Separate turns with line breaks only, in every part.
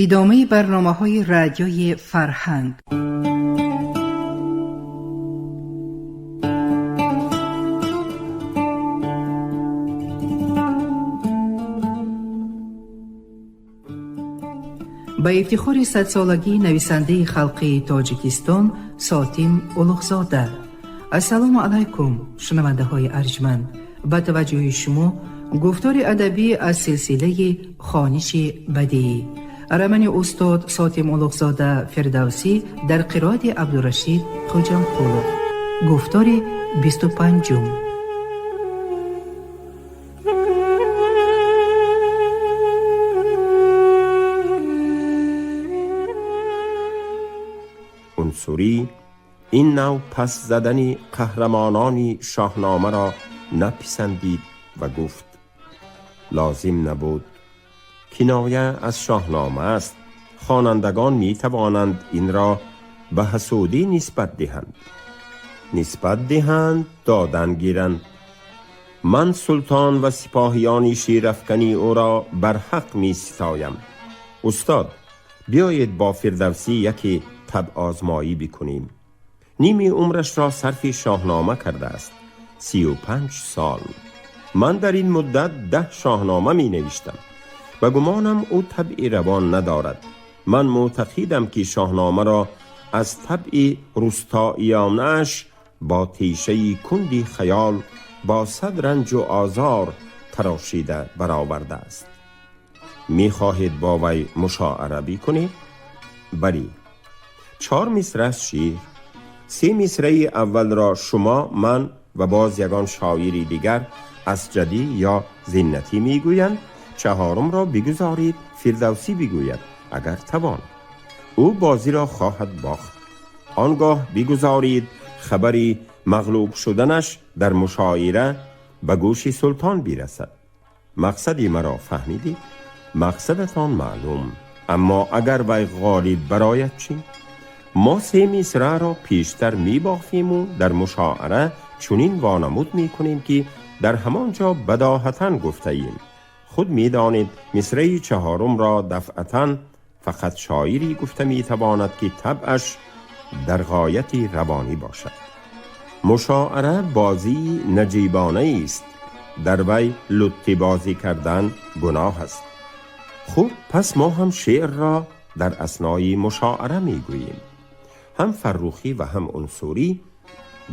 Идомаи барномаҳои Радиои Фарҳанг. Ба ифтихори садсолагии нависандаи халқии Тоҷикистон Сотим Улуғзода. Ассалому алайкум, шунавандаҳои арҷманд. Ба таваҷҷӯҳи шумо гуфтори адабӣ аз силсилаи хониши бадиӣ. Романи устод Сотим Улуғзода Фирдавсӣ дар қироати Абдурашид Хоҷамқулов. Гуфтори 25-ум.
Унсурӣ ин нав пас задани қаҳрамонони шоҳномаро написандид ва гуфт: лозим набуд. Киноя аз шоҳнома аст. Хонандагон метавонанд инро ба ҳасудӣ нисбат диҳанд. Нисбат диҳанд, додан гиранд. Ман султон ва сипоҳиёни шерафканӣ ӯро барҳақ меситоям. Устод, биёед бо Фирдавсӣ яке табъозмоӣ бикунем. Ними умрашро сарфи шоҳнома кардааст, 35 сол. Ман дар ин муддат 10 шоҳнома менавиштам. Ба гумонам ӯ табъи равон надорад. Ман мӯътақидам, ки шоҳномаро аз табъи рустоиёнааш бо тешаи кунди хаёл бо сад ранҷу озор тарошида баровардааст. Мехоҳед бо вай мушоара бикунед? Бале. 4 мисра шеър. 3 мисраи аввалро шумо, ман ва боз ягон шоири дигар асҷадӣ ё зиннатӣ мегӯянд. 4-умро бигузоред Фирдавсӣ бигӯяд, агар тавон. Ӯ бозиро хоҳад бохт. Он гоҳ бигузоред хабари мағлуб шуданаш дар мушоира ба гӯши султон бирасад. Мақсади маро фаҳмидед? Мақсадатон маълум. Аммо агар вай ғолиб барояд чӣ? Мо 3 мисраро пештар мебофиму дар мушоара чунин вонамуд мекунем, ки дар ҳамон ҷо бадоҳатан гуфтаем. Худ медонед, мисраи 4-умро дафъатан фақат шоире гуфта метавонад, ки табъаш дар ғояти равонӣ бошад. Мушоара бозии наҷибонаест. Дар вай луттибозӣ кардан гуноҳ аст. Хуб, пас мо ҳам шеърро дар аснои мушоара мегӯем. Ҳам Фаррухӣ ва ҳам Унсурӣ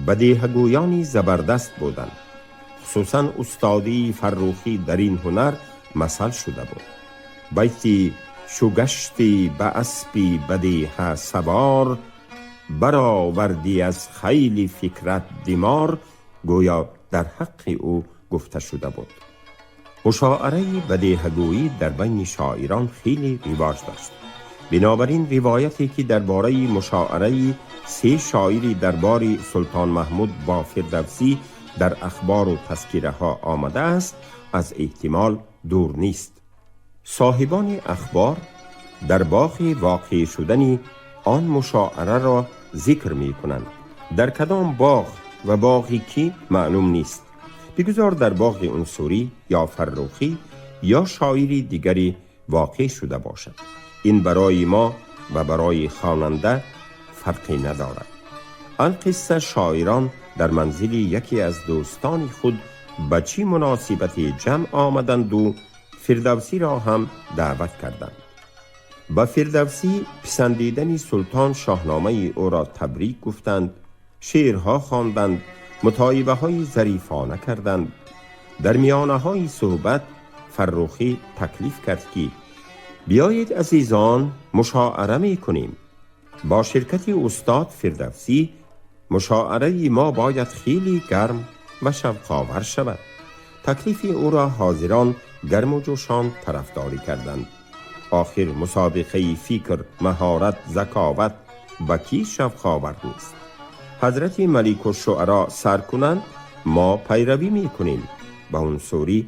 бадеҳагӯёни забардаст буданд. Хусусан устодии Фаррухӣ дар ин ҳунар масал шуда буд. Байти чу гашти ба аспи бадеҳа савор, баровардӣ аз хайли фикрат димор, гӯё дар ҳаққи ӯ гуфта шуда буд. Мушоараи бадеҳагӯӣ дар байни шоирон хеле ривоҷ дошт. Бинобар ин ривояте, ки дар бораи мушоараи 3 шоири дарбори султон Маҳмуд бо Фирдавсӣ дар ахбору тазкираҳо омадааст, аз эҳтимол дур нест. Соҳибони ахбор дар боғи воқеъ шудани он мушоараро зикр мекунанд. Дар кадом боғ ва боғи кӣ маълум нест. Бигузор дар боғи Унсурӣ ё Фаррухӣ ё шоири дигаре воқеъ шуда бошад. Ин барои мо ва барои хонанда фарқе надорад. Алқисса, шоирон дар манзили яке аз дӯстони худ ба чӣ муносибате ҷамъ омаданду Фирдавсиро ҳам даъват карданд. Ба Фирдавсӣ писандидани султон шоҳномаи ӯро табрик гуфтанд, шеърҳо хонданд, мутоибаҳои зарифона карданд. Дар миёнаҳои суҳбат Фаррухӣ таклиф кард, ки биёед, азизон, мушоара мекунем. Бо ширкати устод Фирдавсӣ мушоараи мо бояд хеле гарм ва шавқовар шавад. Таклифи ӯро ҳозирон гарму ҷӯшон тарафдорӣ карданд. Охир мусобиқаи фикр, маҳорат, заковат ба кӣ шавқовар нест? Ҳазрати Маликушшуаро сар кунанд, мо пайравӣ мекунем. Ба Унсурӣ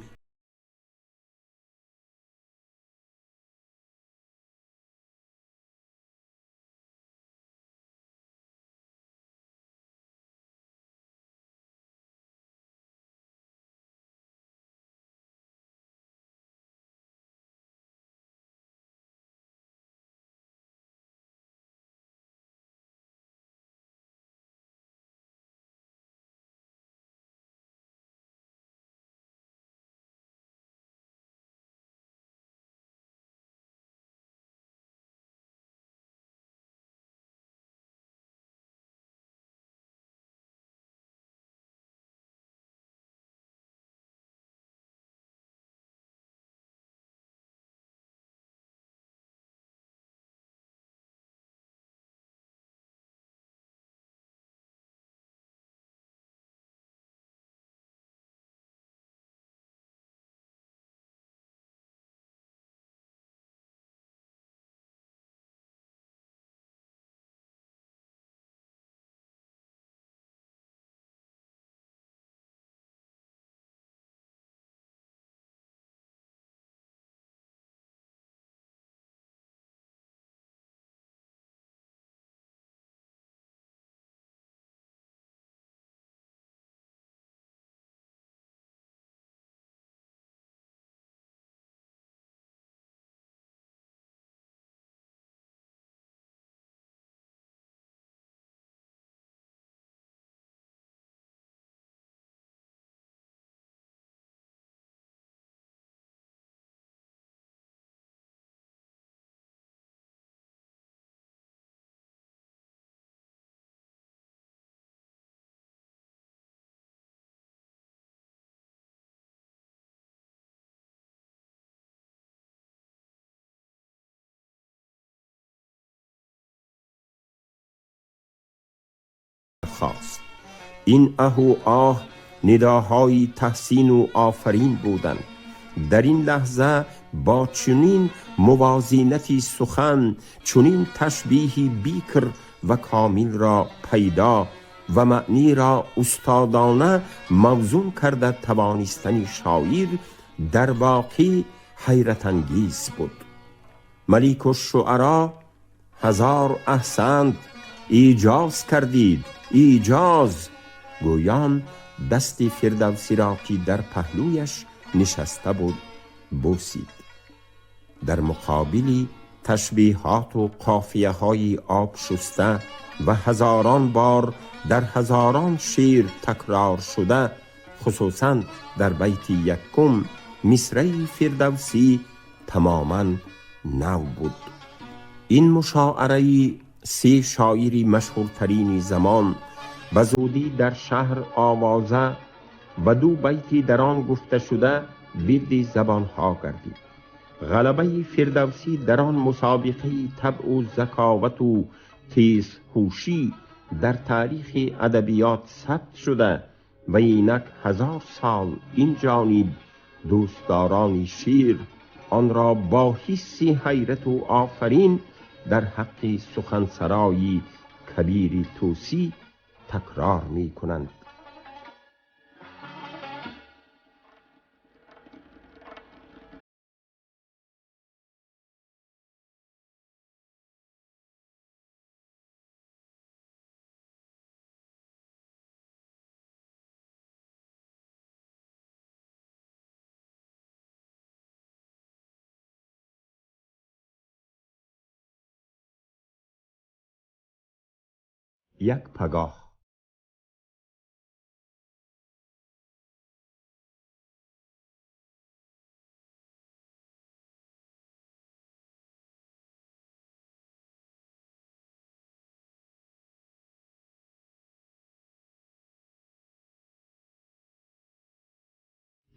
خواست. این اه و آه نداهای تحسین و آفرین بودند. در این لحظه با چنین موازینتی سخن، چنین تشبیهی بیکر و کامل را پیدا و معنی را استادانه موزون کرده توانستن شاعر در واقع حیرت انگیز بود. ملک الشعرا هزار احسنت، ایجاز کردید، ایجاز. گویان دست فردوسی را که در پهلویش نشسته بود بوسید. در مقابل تشبیهات و قافیه های آب شسته و هزاران بار در هزاران شعر تکرار شده، خصوصا در بیت یکم، مصرع فردوسی تماما نو بود. این مشاعره سه شاعر مشهورترین زمان به زودی در شهر آوازه و دو بیتی در آن گفته شده ورد زبانها گردید. غلبه فردوسی در آن مسابقه طبع و ذکاوت و تیز هوشی در تاریخ ادبیات ثبت شده و اینک 1000 سال این جانب دوستداران شعر آن را با حس حیرت و آفرین در حق سخنسرای کبیر طوسی تکرار می کنند. یک پگاه.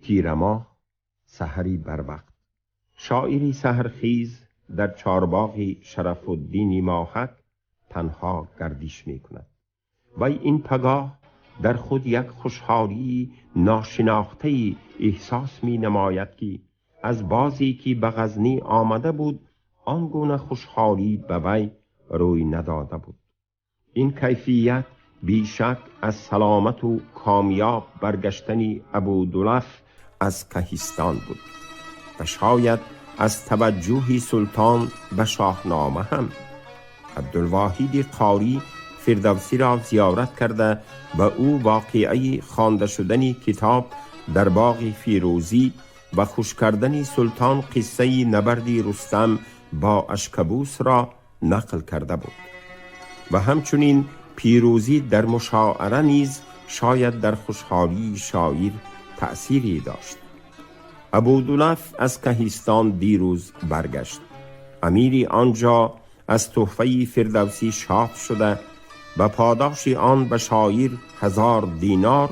تیر ماه سحری بر وقت، شاعری سحرخیز در چارباغ شرف الدین ماهک تنها گردش می کند. وی این پگاه در خود یک خوشحالی ناشناخته احساس می نماید که از بازی که به غزنی آمده بود آن گونه خوشحالی به وی روی نداده بود. این کیفیت بیشک از سلامت و کامیاب برگشتن ابودلف از کهستان بود و شاید از توجه سلطان به شاهنامه هم. عبدالواحد قاری فردوسی را زیارت کرده و او واقعه خوانده شدن کتاب در باغ فیروزی و خوش کردن سلطان قصه نبرد رستم با اشکبوس را نقل کرده بود و همچنین پیروزی در مشاعره نیز شاید در خوشحالی شاعر تأثیری داشت. ابودلف از کهستان دیروز برگشت. امیری آنجا از تحفه فردوسی شاد شده و پاداش آن به شاعر 1000 دینار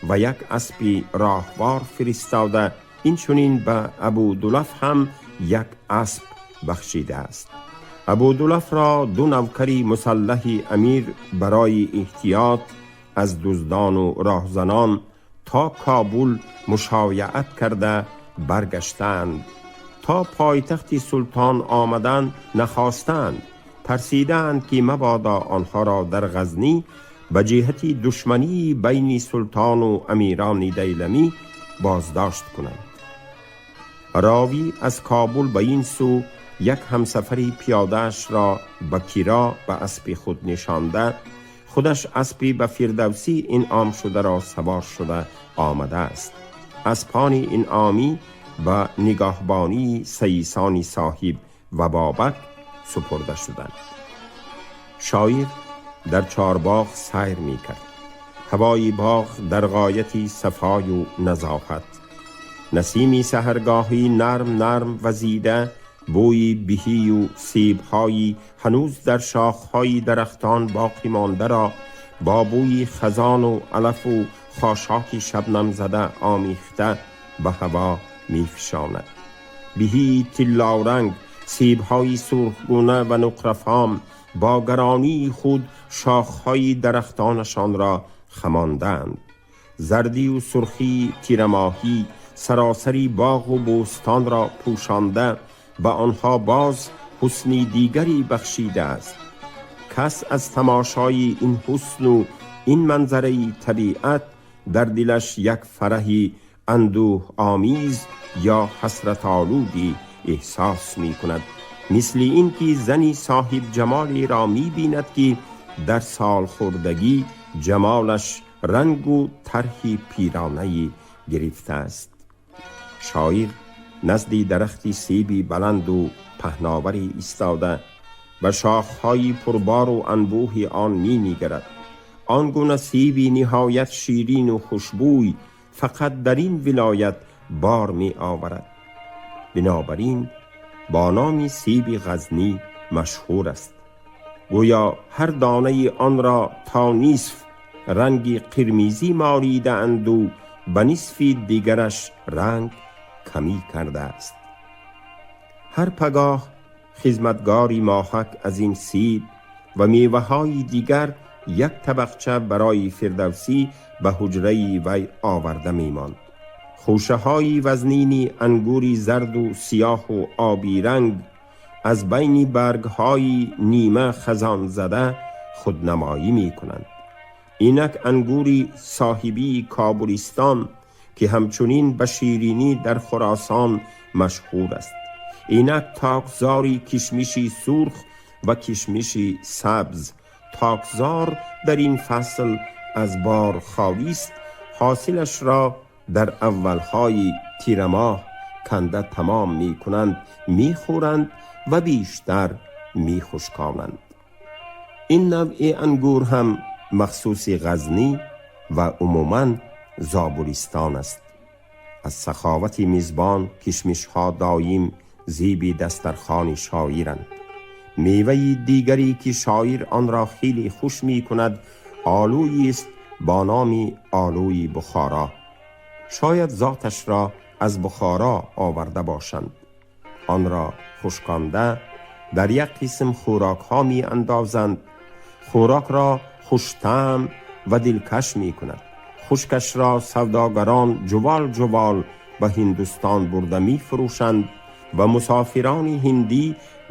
و یک اسب راهوار فرستاده، این چنین به ابودلف هم یک اسب بخشیده است. ابودلف را 2 نوکری مسلح امیر برای احتیاط از دزدان و راهزنان تا کابل مشایعت کرده برگشتند. تا پایتخت سلطان آمدن نخواستند، ترسیدند که مبادا آنها را در غزنی به جهت دشمنی بین سلطان و امیران دیلمی بازداشت کنند. راوی از کابل به این سو یک همسفری پیاده‌اش را به کرا به اسب خود نشانده، خودش اسبی به فردوسی انعام شده را سوار شده آمده است. اسپان انعامی و نگاهبانی سیسانی صاحب و بابک سپرده شدند. شاعر در چارباغ سیر می کرد. هوای باغ در غایت صفای و نظافت، نسیمی سحرگاهی نرم نرم وزیده، بوی بهی و سیب‌های هنوز در شاخهای درختان باقی مانده را با بوی خزان و علف و خاشاک شبنم زده آمیخته به هوا می‌فشاند. بهی طلا رنگ Себҳои сурхгуна ва нуқрафом бо гаронии худ шохҳои дарахтонашонро хамондаанд. Зардию сурхии тирамоҳӣ саросари боғу бӯстонро пӯшонда, ба онҳо боз ҳусни дигаре бахшидааст. Кас аз тамошои ин ҳусну ин манзараи табиат дар дилаш як фараҳи андӯҳомез ё ҳасратолудӣ эҳсос мекунад, мисли ин ки зани соҳибҷамолеро мебинад, ки дар солхӯрдагӣ ҷамолаш рангу тарҳи пиронае гирифтааст. Шоир назди дарахти себи баланду паҳноваре истода, ба шохҳои пурбору анбӯҳи он менигарад. Он гуна себи ниҳоят ширину хушбӯй фақат дар ин вилоят бор меоварад, бинобар ин бо номи себи Ғазнӣ машҳур аст. Гӯё ҳар донаи онро то нисф ранги қирмизӣ молидаанду ба нисфи дигараш ранг камӣ кардааст. Ҳар пагоҳ хизматгори моҳак аз ин себ ва меваҳои дигар як табақча барои Фирдавсӣ ба ҳуҷраи вай оварда мемонд. Хӯшаҳои вазнини ангури зарду сиёҳу обиранг аз байни баргҳои нима хазонзада худнамоӣ мекунанд. Инак ангури соҳибии Кобулистон, ки ҳамчунин ба ширинӣ дар Хуросон машҳур аст. Инак токзори кишмиши сурх ва кишмиши сабз. Токзор дар ин фасл аз бор холист, ҳосилашро дар аввалҳои тирамоҳ канда тамом мекунанд, мехӯранд ва бештар мехушконанд. Ин навъи ангур ҳам махсуси Ғазнӣ ва умуман Зобулистон аст. Аз саховати мизбон кишмишҳо доим зеби дастархони шоиранд. Меваи дигаре ки шоир онро хеле хуш мекунад, олӯест бо номи олӯи Бухоро. Шояд зоташро аз Бухоро оварда бошанд. Онро хушконда дар як қисм хӯрокҳо меандозанд. Хӯрокро хуштаъм ва дилкаш мекунад. Хушкашро савдогарон ҷувол ҷувол ба Ҳиндустон бурда мефурӯшанд ва мусофирони ҳиндӣ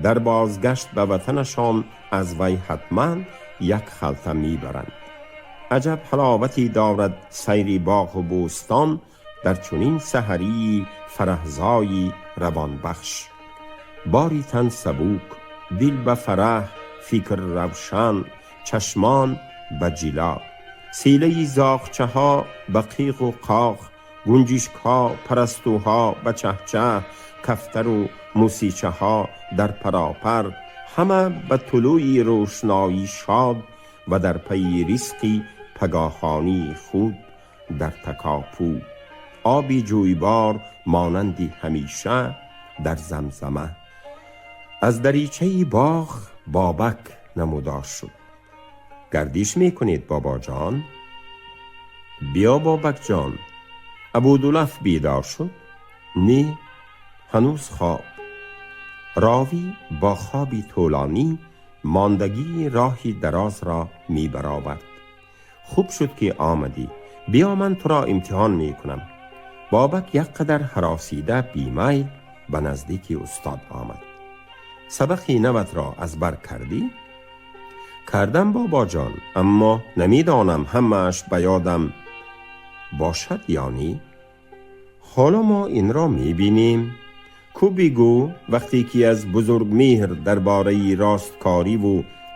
дар бозгашт ба ватанашон аз вай ҳатман як халта мебаранд. Аҷаб ҳаловате дорад сайри боғу бӯстон дар чунин саҳарии фараҳзои равонбахш. Бори тан сабук, дил ба фараҳ, фикр равшан, чашмон ба ҷило. Силаи зоғчаҳо ба қиғу қоғ, гунҷишкҳо, парастуҳо ба чаҳчаҳ, кафтару мусичаҳо дар паропар, ҳама ба тулӯи рӯшноӣ шод ва дар пайи ризқи пагоҳонии худ дар такопӯ. Оби ҷӯйбор монанди ҳамеша дар замзама. Аз даричаи боғ Бобак намудор шуд. Гардиш мекунед, бобоҷон? Биё, Бобакҷон. Абудулаф бедор шуд? Не, ҳанӯз хоб. Ровӣ бо хоби тӯлонӣ мондагии роҳи дарозро мебаровард. Хуб шуд, ки омадӣ. Биё, ман туро имтиҳон мекунам. Бобак як қадар ҳаросида, бемайл ба наздики устод омад. Сабақи наватро аз бар кардӣ? Кардам, бобоҷон, аммо намедонам ҳамааш ба ёдам бошад ё не. Ҳоло мо инро мебинем. Ку, бигӯ, вақте ки аз Бузургмеҳр дар бораи росткориву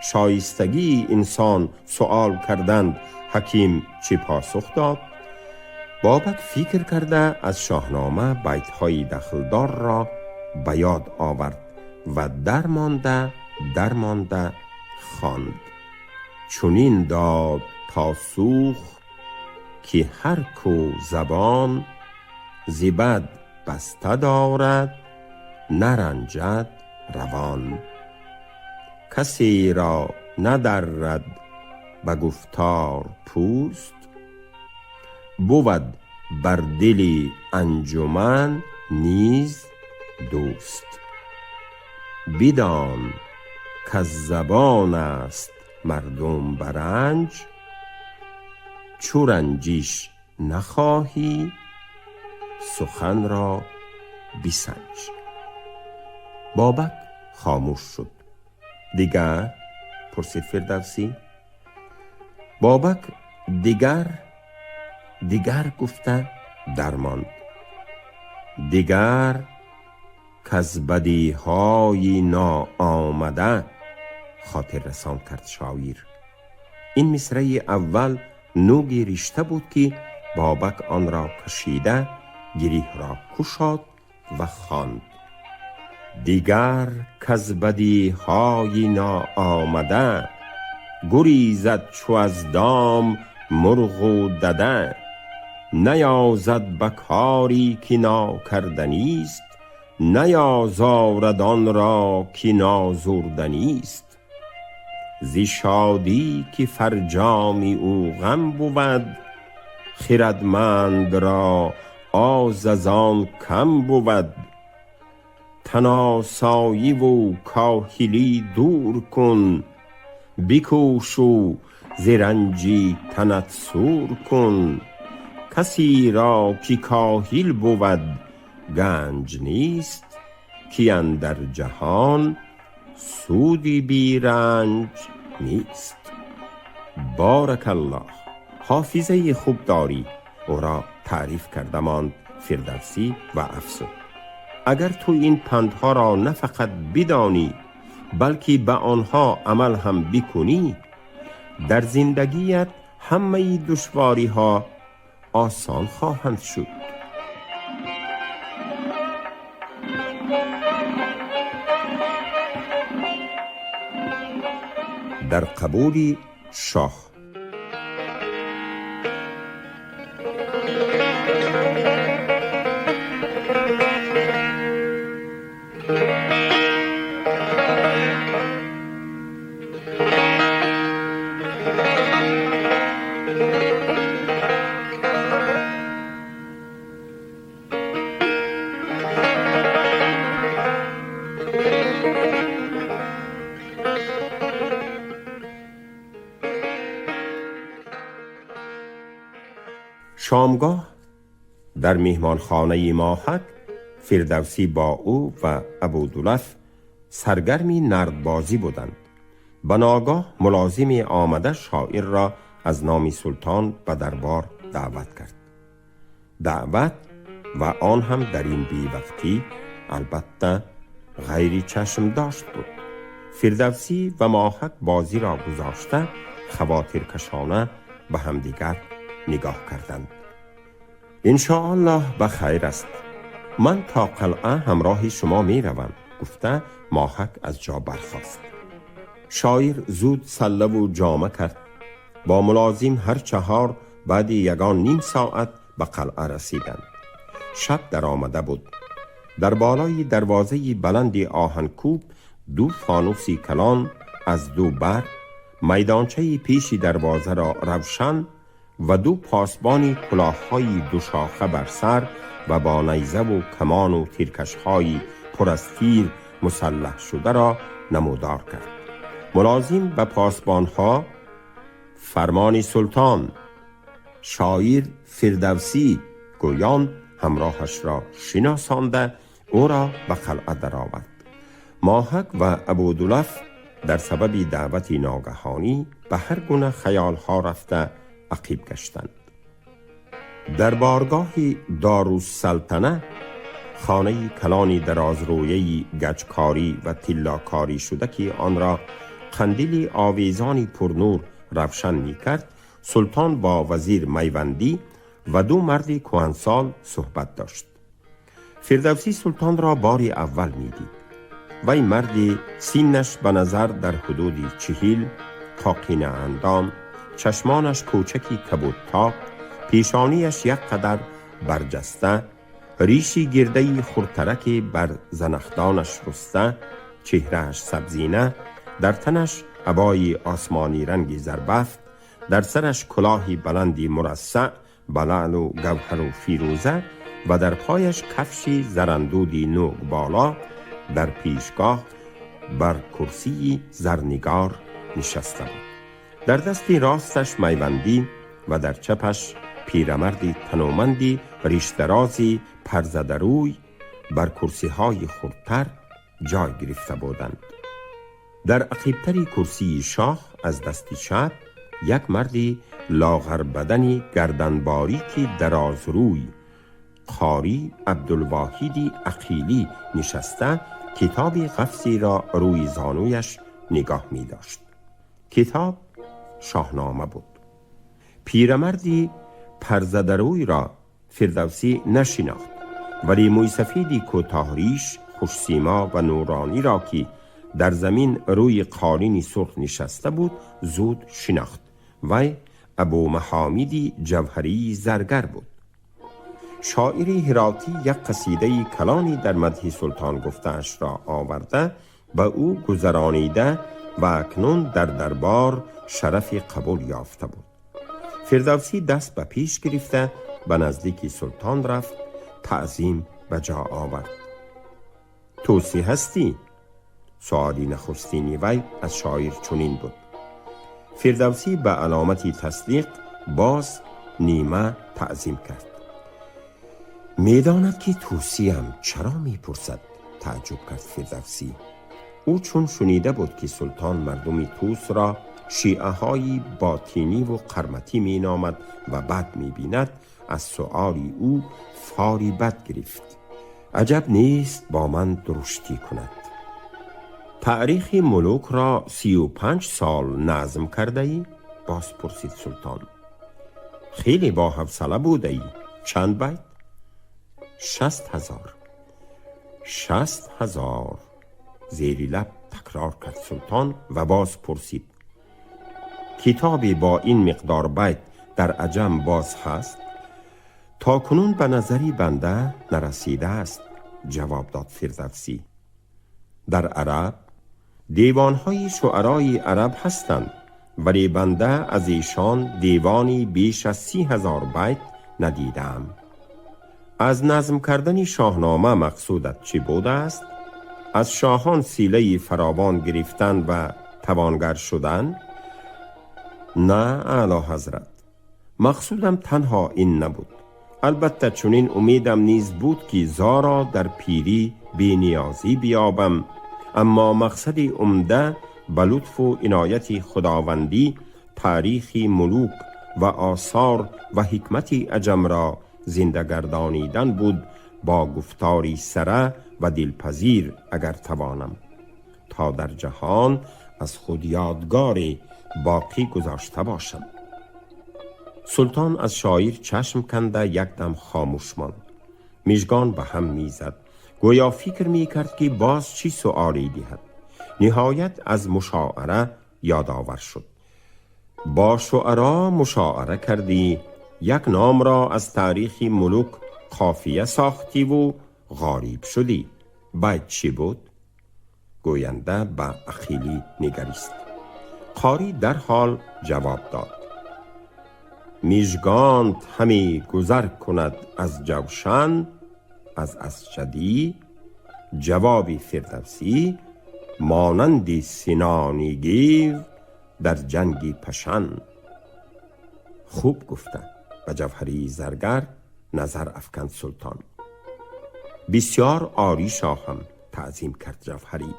шоистагии инсон суол карданд, ҳаким чӣ посух дод? Бобак фикр карда, аз Шоҳнома байтҳои дахлдорро ба ёд овард ва дармонда дармонда хонд. Чунин дод посух, ки ҳар ку забон зи бад баста дорад, наранҷад равон, касеро надаррад ба гуфтор пӯст, бувад бар дили анҷуман низ дӯст. بدان کز زبان است مردم برنج، چو رنجش نخواهی سخن را بسنج. بابک خاموش شد. دیگر؟ پرسید فردوسی. بابک دیگر دیگر گفته درماند. دیگر کز بدیهای ناآمده، خاطر رسان کرد شاعر. این مصرع اول نوگی رشته بود که بابک آن را کشیده گریه را گشاد و خواند. دیگر کز بدیهای ناآمده، گریزد چو از دام مرغ و دده. نیازد به کاری که ناکردنیست، نیازارد آن را که نازردنیست. ز شادی که فرجام او غم بود، خردمند را آز از آن کم بود. تن آسایی و کاهلی دور کن، بکوش و ز رنج تنت سور کن. کسی را که کاهل بود گنج نیست، که اندر جهان سودی بی رنج نیست. بارک الله، حافظه خوب داری. او را تعریف کرده ماند فردوسی و افزود: اگر تو این پندها را نه فقط بدانی، بلکه به آنها عمل هم بکنی، در زندگیت همه دشواری ها آسان خواهند شد. در قبول شاه. شامگاه در میهمانخانه ماهک، فردوسی با او و ابودلف سرگرمی نردبازی بودند. به ناگاه ملازم آمده شاعر را از نام سلطان به دربار دعوت کرد. دعوت و آن هم در این بیوقتی البته غیر چشم داشت بود. فردوسی و ماهک بازی را گذاشته خواطر کشانه به همدیگر نگاه کردند. انشاءالله به خیر است. من تا قلعه همراه شما می روم، گفته ماهک از جا برخاست. شاعر زود سله و جامه کرد. با ملازم هر چهار بعد یگان نیم ساعت به قلعه رسیدند. شب در آمده بود. در بالای دروازه بلند آهنکوب دو فانوس کلان از دو بر میدانچه پیش دروازه را روشن و دو پاسبان کلاه‌های دو شاخه بر سر و با نیزه و کمان و تیرکش‌های پر از تیر مسلح شده را نمودار کرد. ملازم به پاسبانها فرمان سلطان شاعر فردوسی گویان همراهش را شناسانده او را به قلعه درآورد. ماهک و ابودلف در سبب دعوت ناگهانی به هر گونه خیالها رفته عقیب گشتند. در بارگاه دارالسلطنه، خانه کلانی درازرویه‌ای گچکاری و طلاکاری شده که آن را قندیل آویزانی پرنور روشن می‌کرد، سلطان با وزیر میوندی و دو مرد کهنسال صحبت داشت. فردوسی سلطان را بار اول می‌دید. وی مردی سینش به نظر در حدود 40، تاقینه اندام، چشمانش کوچکی کبودتاب، پیشانیش یک قدر برجسته، ریشی گرده‌ای خردترکی بر زنخدانش رسته، چهرهش سبزینه، در تنش عبای آسمانی رنگ زربفت، در سرش کلاهی بلندی مرصع به لعل و گوهر و فیروزه و در پایش کفشی زرندودی نوک بالا، در پیشگاه بر کرسی زرنگار نشسته بود. در دست راستش میوندی و در چپش پیرمردی تنومندی ریش درازی پرزده روی بر کرسی های خردتر جای گرفته بودند. در عقیبتری کرسی شاه از دست چپ یک مردی لاغر بدنی گردن باریکی دراز روی قاری عبدالواحیدی عقیلی نشسته کتاب قفسی را روی زانویش نگاه می داشت. کتاب شاهنامه بود. پیرمردی پرزده روی را فردوسی نشناخت، ولی موی سفیدی کوتاه ریش، خوشسیما و نورانی را که در زمین روی قالینی سرخ نشسته بود زود شناخت. وی ابو محامیدی جوهری زرگر بود. شاعر هراتی یک قصیده کلانی در مدح سلطان گفته‌اش را آورده به او گذرانیده و اکنون در دربار شرف قبول یافته بود. فردوسی دست به پیش گرفته به نزدیک سلطان رفت، تعظیم به جا آورد. توسی هستی؟ سوالی نخستینی وی از شاعر چنین بود. فردوسی به علامت تصدیق باز نیمه تعظیم کرد. میداند که توسیم، چرا میپرسد؟ تعجب کرد فردوسی. او چون شنیده بود که سلطان مردم توس را شیعه های باطینی و قرمطی می نامد و بد می بیند، از سؤال او فاری بد گرفت. عجب نیست با من درشتی کند. تاریخ ملوک را 35 سال نظم کرده ای؟ باز پرسید سلطان. خیلی با حوصله بوده ای. چند بیت؟ 60,000. 60,000 زیری لب تکرار کرد سلطان و باز پرسید: کتابی با این مقدار بیت در عجم باز هست؟ تا کنون به نظری بنده نرسیده است، جواب داد فردوسی. در عرب دیوانهای شعرای عرب هستند، ولی بنده از ایشان دیوانی بیش از 30,000 بیت ندیدم. از نظم کردن شاهنامه مقصودت چی بوده است؟ از شاهان سیله فراوان گرفتن و توانگر شدن؟ نه اعلی حضرت، مقصودم تنها این نبود. البته چنین امیدم نیز بود که زارا در پیری بی نیازی بیابم، اما مقصد عمده به لطف و عنایت خداوندی تاریخ ملوک و آثار و حکمت عجم را زنده گردانیدن بود با گفتاری سره و دلپذیر اگر توانم، تا در جهان از خود یادگاری باقی گذاشته باشم. سلطان از شاعر چشم کنده یک دم خاموش ماند. میژگان به هم میزد، گویا فکر میکرد که باز چی سؤالی دهد. نهایت از مشاعره یادآور شد. با شعرا مشاعره کردی، یک نام را از تاریخ ملوک قافیه ساختی و غریب شدی. باید چی بود؟ گوینده به عقیلی نگریست. قاری در حال جواب داد: میژگانت همی گذر کند از جوشن، از اسجدی. جوابی فردوسی: مانند سنانی گیو در جنگی پشن. خوب گفته. به جوهری زرگر نظر افکند سلطان. بسیار عالی شاهم، تعظیم کرد جوهری.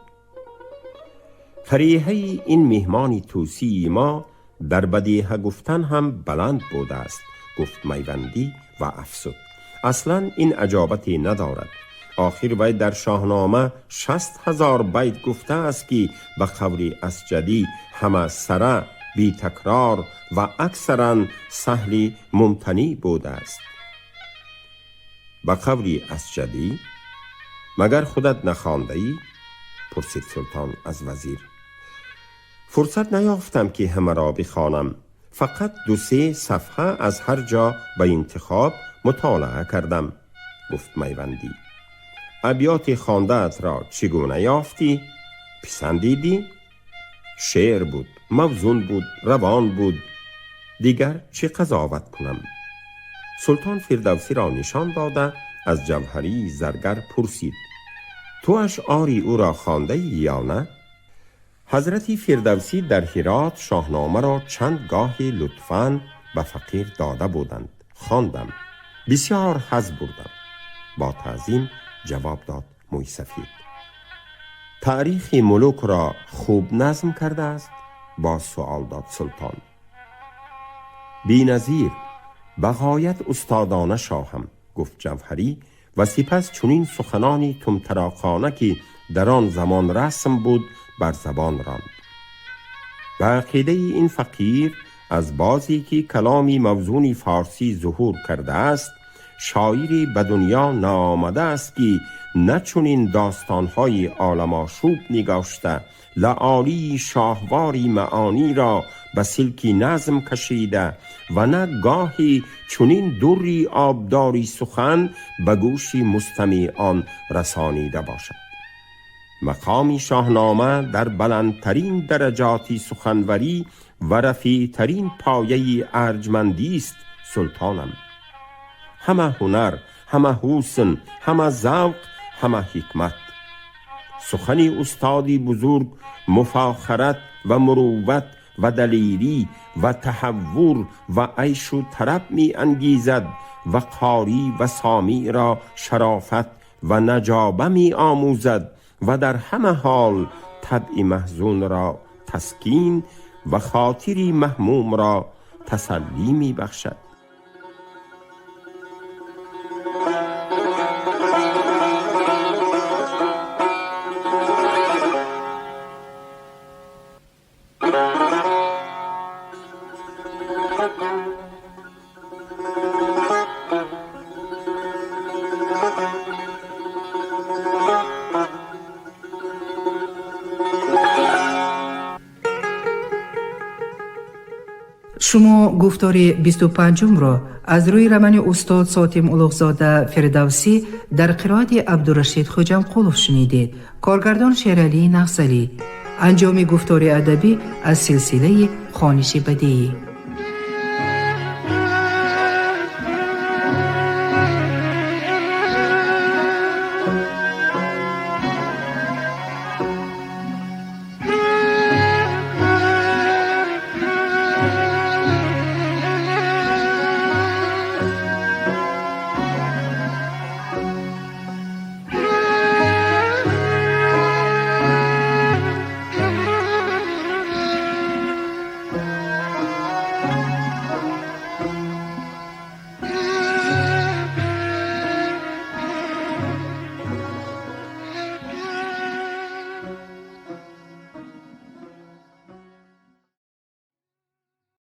فریحه این میهمان توسی ما در بدیهه گفتن هم بلند بوده است، گفت میوندی و افزود: اصلا این عجابتی ندارد. آخر وی در شاهنامه 60,000 بیت گفته است که به قول اسجدی همه سره بی تکرار و اکثرا سهل ممتنی بوده است. به قول اسجدی؟ مگر خودت نخوانده ای؟ پرسید سلطان از وزیر. فرصت نیافتم که همه را بخوانم، فقط 2-3 صفحه از هر جا به انتخاب مطالعه کردم، گفت میوندی. ابیات خوانده‌ات را چگونه یافتی؟ پسندیدی؟ شعر بود، موزون بود، روان بود، دیگر چه قضاوت کنم؟ سلطان فردوسی را نشان داده از جوهری زرگر پرسید: تو اشعاری او را خوانده ای یا نه؟ Ҳазрати Фирдавсӣ дар Ҳирот Шоҳномаро чанд гоҳи лутфан ба фақир дода буданд. Хондам, бисёр ҳаз бурдам. Бо таъзим ҷавоб дод мӯйсафид. Таърихи мулукро хуб назм кардааст? Боз суол дод султон. Беназир, ба ғоят устодона шоҳам, гуфт Ҷавҳарӣ ва сипас чунин суханони тумтароқона ки дар он замон расм буд бар забон ронд. Ба ақидаи ин фақир аз бозе ки каломи мавзуни форсӣ зуҳур кардааст, шоире ба дунё наомадааст ки на чунин достонҳои оламошӯб нигошта, лаолии шоҳвори маониро ба силки назм кашида ва на гоҳе чунин дурри обдори сухан ба гӯши мустамеъон расонида бошад. Мақоми Шоҳнома дар баландтарин дараҷоти суханварӣ ва рафеътарин пояи арҷмандист, султонам. Ҳама ҳунар, ҳама ҳусн, ҳама завқ, ҳама ҳикмат. Сухани устоди бузург муфохарат ва мурувват ва далерӣ ва таҳаввур ва айшу тараб меангезад ва қорӣ ва сомиъро шарофат ва наҷоба меомӯзад ва дар ҳама ҳол табъи маҳзунро таскин ва хотири маҳмумро тасаллӣ мебахшад.
Шумо гуфтори 25-умро аз рӯи романи устод Сотим Улуғзода Фирдавсӣ дар қироати Абдурашид Хоҷамқулов шунидед. Коргардон Шералии Нағзалӣ. Анҷоми гуфтори адабӣ аз силсилаи хониши бадеӣ.